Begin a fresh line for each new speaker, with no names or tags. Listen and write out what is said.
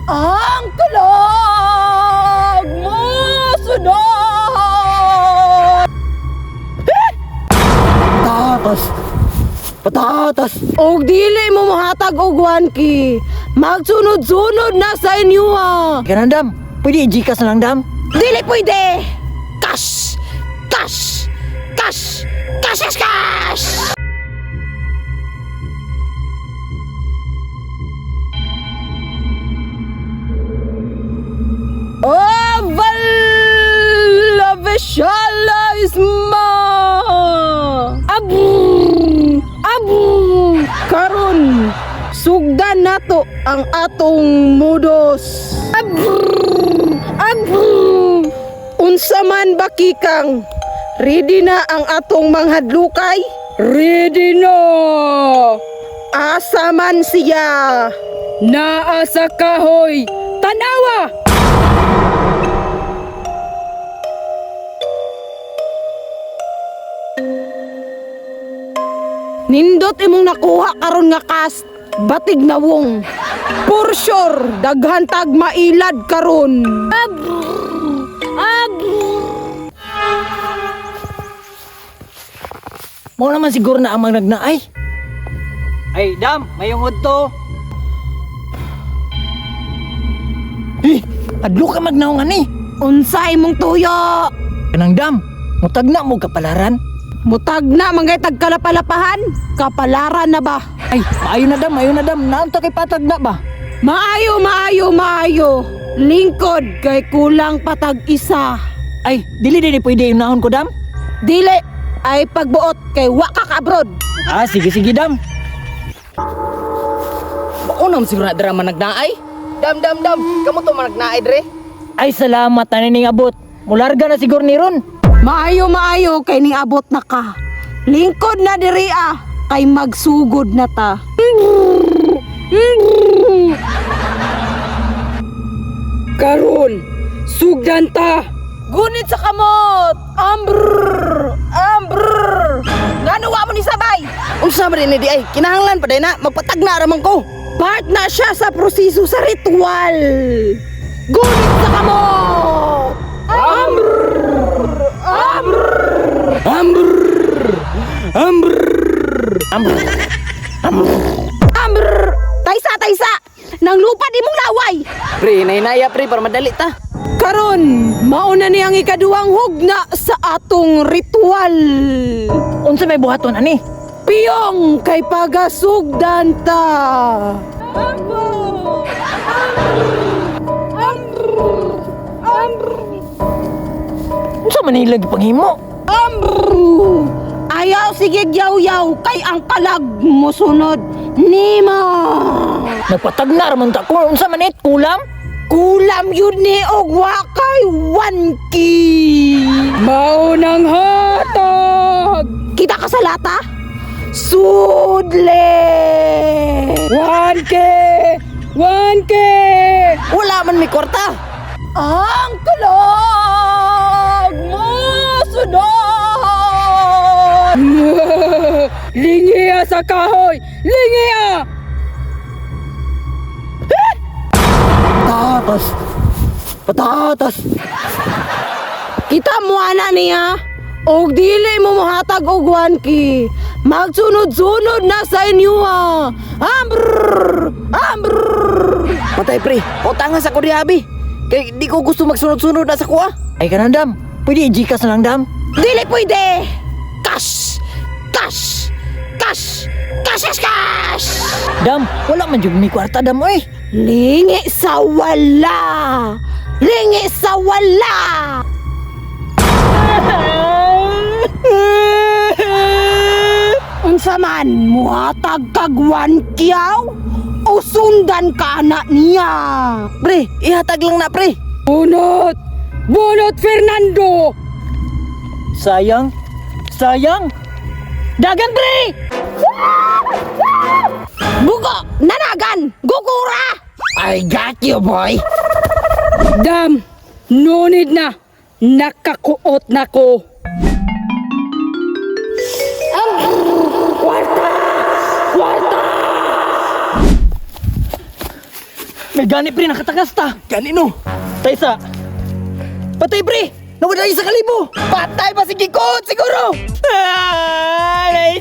Ang kalag mosunod!
Patatas! Patatas!
Og dili mo mohatag og 1K, magsunod-sunod na sa inyo ah.
Ganun, Dam. Pwede i-Gcash na lang, Dam.
Dili pwede! Cash! Cash! Cash! Cash! Cash! Cash! Oval isma! Abu! Abu! Karon, sugdan nato ang atong modus. Abu! Abu! Unsa man ba kikang? Ready na ang atong manghadlukay?
Ready na!
Asa man siya?
Naa sa kahoy! Tanawa!
Nindot imong nakuha karon nga cast. Batig na wong. For sure, daghan tag mailad karon.
Mao naman siguro na ang mga nagnaay. Ay, Dam, mayungod to. Eh, adlo ka magnaong ani.
Unsa imong tuyo?
Kanang Dam, mutag na mo kapalaran.
Mutag na manggay tag kalapalapahan. Kapalaran na ba?
Ay, maayo na Dam, maayo na Dam. Naunta kay patag na ba?
Maayo, maayo, maayo. Lingkod kay kulang patag isa.
Ay, dili dili pwede yung naon ko, Dam.
Dili ay pagbuot kay wa ka ka-abroad.
Ah, sige sige, Dam.
Maunam siguro na drama nagnaay. Dam dam dam, kamo to managnaay dre.
Ay, salamat na ning abot. Mularga na siguro ni ron.
Maayo, maayo kay ning abot na ka. Lingkod na diri ah kay magsugod na ta.
Karon, sugdan ta!
Gunit sa kamot! Ambrr! Ambrr! Ngano wa mo ni sabay?
Unsa man ni di ay kinahanglan pa day na magpatagna ra man ko.
Part na siya sa proseso sa ritual. Gunit sa kamot! Ambrr! Ambrr!
Ambrr!
Ambrr!
Ambrr! Taysa, taysa! Nang lupad imong laway!
Pre, nainaya pre para madali ta.
Karon, mauna ni ang ikaduhang hugna sa atong ritual.
Unsa may buhaton ani?
Piyong kay pagasugdan ta.
Unsa man ilang gipanghimo?
Ambrr! Ayaw sige yaw-yaw kay ang kalag mosunod nimo.
Nagpatagna ra man ta ko. Unsa man it kulam?
Kulam yun ni og wa kay 1K.
Maunang hatag!
Kita ka sa lata? Sudle!
1K! 1K!
Wala man may kwarta.
Ang kalag mosunod!
Lingiya sa kahoy! Lingiya!
Patatas! Patatas!
Kita mo ana niya. Og dili mo mohatag og 1K. Magsunod-sunod na sa inyo ah. Ambrr! Ambrr!
Patay pre, utangan sa ko di abi. Kay di ko gusto magsunod-sunod na sa kuha.
Ay kanang Dam, pwede i-Gcash na lang Dam.
Dili pwede! Cash! Cash! Cash! Cash! Cash! Cash!
Dam, wala man jud mi kwarta Dam oy.
Lingi sa wala! Lingi sa wala! Unsa man, muhatag kag 1 kiyaw o sundan ka na niya?
Pre, ihatag lang na pre.
Bunot! Bunot Fernando!
Sayang. Sayang. Dagan pre!
Bugo! Nanagan! Gugura!
I got you boy.
Dam! Nunid na! Nakakuot na ko!
May gani pre, nakatakas ta.
Gani no.
Taysa. Patay pre! Nawala 1,000!
Patay ba si Gikot siguro?
Ah,